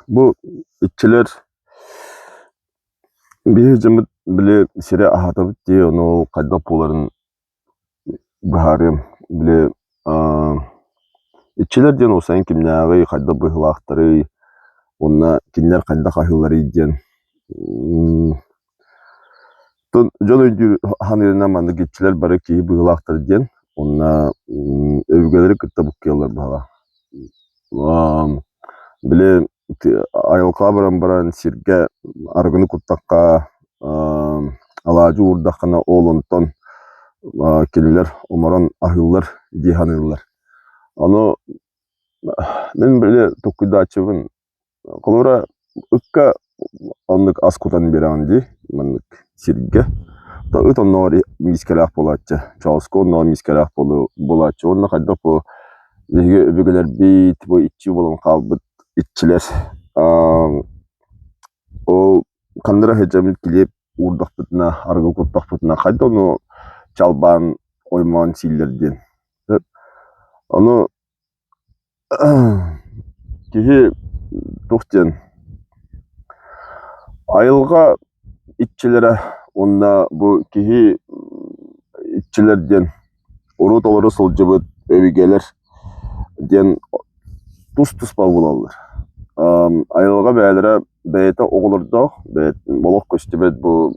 Бу иччилэр биһиги дьоммут били сири аһатабыт дии, ону ол хайдах буоларын быһаарыам. Били иччилэр диэн уопсайынан кимнээҕий, хайдах быһыылаахтарый уонна кинилэр хайдах аһыылларый диэн Дьон өйдүүр саныырынан маннык иччилэр бары киһи быһыылаахтар диэн уонна өбүгэлэри кытта буккуйаллар быһалаах. Били айылҕаҕа баран баран сиргэ арыгыны куттахха, алаадьы уурдаххына ол онтон кинилэр оморон аһыыллар дии саныыллар. Ону мин били толкуйдааччыбын Холобура, ыкка оннук ас кутан биэрэҕин дии, маннык сиргэ. То ыт оннооҕор миискэлээх буолааччы, чооску оннооҕор миискэлээх буолааччы уонна хайдах бу биһиги өбүгэлэрбит бу иччи буолан хаалбыт иччилэр ол ханна эрэ сылдьаммыт килиэп уурдахпытына, арыгы куттахпытына хайдах ону чалбаан оймоон сииллэр диэн. Ону Киһи туох диэн айылҕа иччилэрэ уонна бу киһи иччилэр диэн урут олоро сылдьыбыт өбүгэлэр диэн тус-туспа буолаллар. Айылҕа бэйэлэрэ бэйэтэ оҕолордоох, олох көстүбэт бу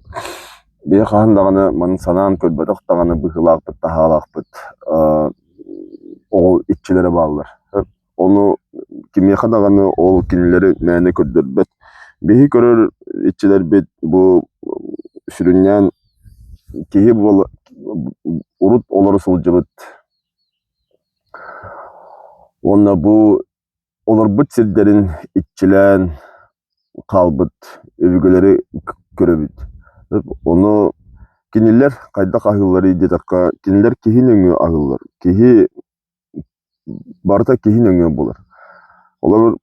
биһи хаһан даҕаны маны санаан көрбөтөх даҕаны быһыылаахпыт, таһаалаахпыт оҕо иччилэрэ бааллар. Ону кимиэхэ даҕаны ол кинилэри мээнэ көрдөрбөт. Биһи көрөр иччилэрбит бу сүрүннээн киһи буола урут олоро сылдьыбыт уонна бу олорбут сирдэрин иччилээн хаалбыт өбүгэлэри көрөбүт. Ону кинилэр хайдах аһыылларый диэтэххэ, кинилэр киһи нөҥүө аһыыллар. Киһи барыта киһи нөҥүө буолар. Олору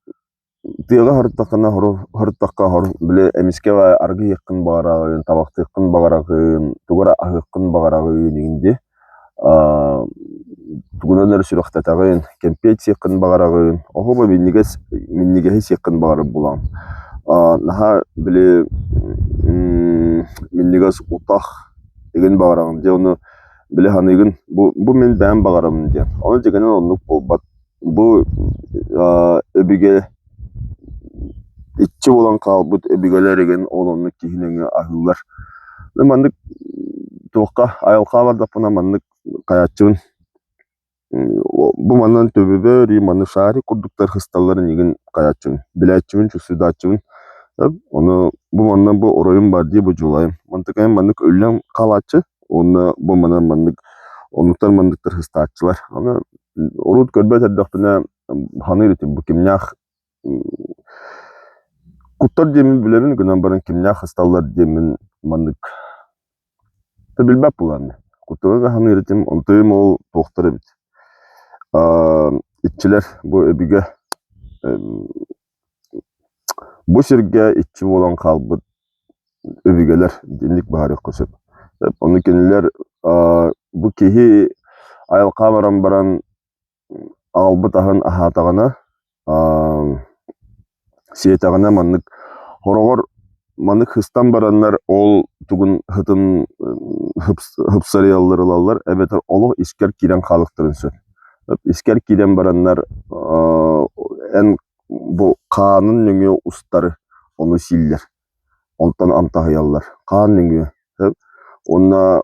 тыаҕа сырыттаххына, сырыттахха били эмискэ аргы иһиэххин баҕараҕын, табахтыаххын баҕараҕын, тугу эрэ аһыаххын баҕараҕын игин дии. Тугунан эрэ сүрэхтэтэҕин, кэмпиэт сиэххин баҕараҕын, оһуоба минньигэс минньигэһи сиэххин баҕарар буолаҕын. Наһаа били минньигэс утах игин баҕараҕын. Дьэ ону били саныыгын бу бу мин бэйэм баҕарабын диэн. Ону дьиҥинэн оннук буолбат. Бу өбүгэ иччи буолан хаалбыт өбүгэлэр игин ол оннук киһи нөҥүө аһыыллар. Маннык туохха айылҕаҕа бардахпына маннык хайааччыбын. Бу манан төбөбөр и маны шарик курдуктар сысталларын игин хайааччыбын. Билээччибин, чувствуйдааччыбын. Ону бу манна бу оройум баар дии бу дьулайым. Мантыкайым маннык үллэн хаалааччы уонна бу манан маннык оннуктар манныктар сыстааччылар. Аны урут көрбөт эрдэхпинэ саныыр этим бу кимнээх куттар диэммин билэбин гынан баран кимнээх ысталлар диэммин маннык да билбэт буолаам. Куттары да саныыр этим, онтуйум ол туохтар эбит. Иччилэр бу өбүгэ бу сиргэ иччи буолан хаалбыт өбүгэлэр итинник быһаарыахха сөп. Ону кинилэр бу киһи айылҕа баран баран аҕалбыт аһын аһаатаҕына, сиэтэҕинэ маннык хороҕор маннык сыстан бараннар ол тугун сытын ыпсарыйаллар ылаллар эбэтэр олох искэр киирэн хаалыахтарын сөп. Искэр киирэн бараннар эн бу хаанын нөҥүө устары ону сииллэр, онтон амтаһыйаллар. Хаан нөҥүө. Уонна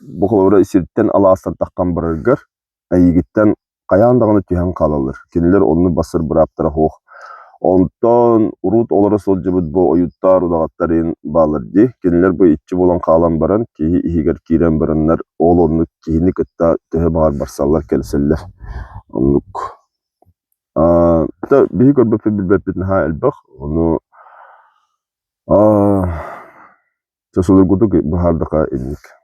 Бу холобура сиртэн алаастан таххан бараргар эйигиттэн хайаан даҕаны түһэн хаалаллар. Кинилэр оннук бассар бырааптара суох. Онтон урут олоро сылдьыбыт бу ойууттаар удаҕаттарын бааллар дии. Кинилэр бу иччи буолан хаалан баран, киһи иһигэр киирэн бараннар, ол оннук киһини кытта төһө баҕар барсаллар, кэлсэллэр. Оннук. Аа, биһи көрбөппүт билбэппит наһаа элбэх. Ону аа, судургутук быһаардахха инник.